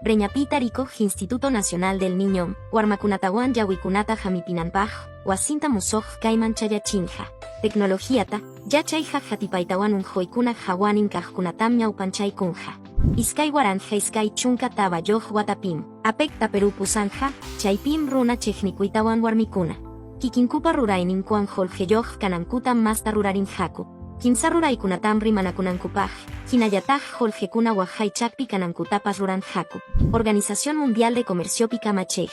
Breñapita rikuq Instituto Nacional del Niñom, warmakunatawan llawikunata hamipinanpaq, wasinta musuq kayman chayachinqa. Tecnologiata, yachayqa qatipaytawan unquykuna hawanin kaqkunatam ñawpanchaykunqa. 2024 watapim, APECta Perú pusanqa, chaypim runa chiqnikuytawan warmikuna. Kikinkupa rurayninkuwan qullqiyuq kanankutam masta rurarinqaku. Kimsa ruraykunatam rimanakunankupaq, hinallataq qullqikuna waqaychaqpi kanankutapas ruranqaku. Organización Mundial de Comerciopi kamachiq.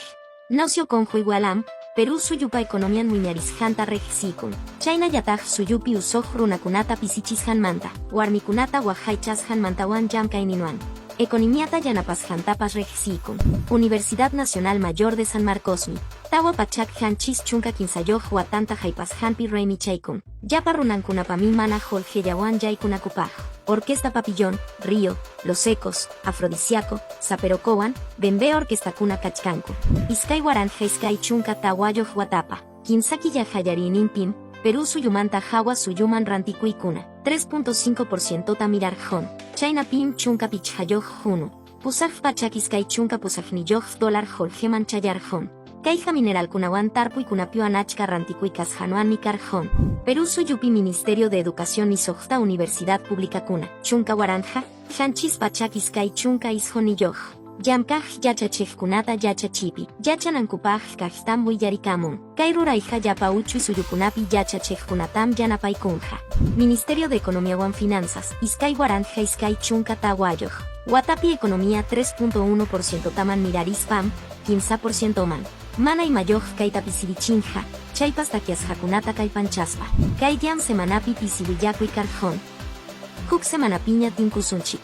Nocio Conjo igualam, Perú suyupa economian wiñarisqanta riqsikun. Chaynallataq suyupi usuq runakunata pisichisqanmanta, warmikunata waqaychasqanmantawan llamkayninwan. Econimiata yanapasqantapas riqsikun. Universidad Nacional Mayor de San Marcosmi, 473 watanta haypasqanpi raymichaykun. Llapa runankunapami mana qullqillawan yaykunakupaq. Orquesta Papillón, Río, Los Secos, Afrodisiaco, Zaperocowan, Bembé orquestakuna kachkanku. 2024 watapa, kimsa killa qallariyninpim, Perú suyumanta hawa suyuman rantikuykuna, 3.5% ta mirarqun, chaynapim 15 hunu, 828 dólar qullqiman chayarqun. Kayqa mineralkunawan tarpuykunapiwan achka rantikuy kasqanwanmi karqun. Perú suyupi Ministerio de Educación y suqta Universidad Publicakuna, 10 729. Llamkaq yachachiqkunata yachachipi, yachanankupaq kaqtam willarikamun. Kay rurayqa llapa uchuy suyukunapi yachachiqkunatam yanapaykunqa. Ministerio de Economiawan Finanzas, 2024. Watapi economía 3.1% taman mirarispam, 15% man. Mana imayuq kayta pisirichinqa, chaypas takyasqakunata kallpanchaspa. Kayllam semanapi pisi willakuy karqun. Huk semanapiña tinkusunchik.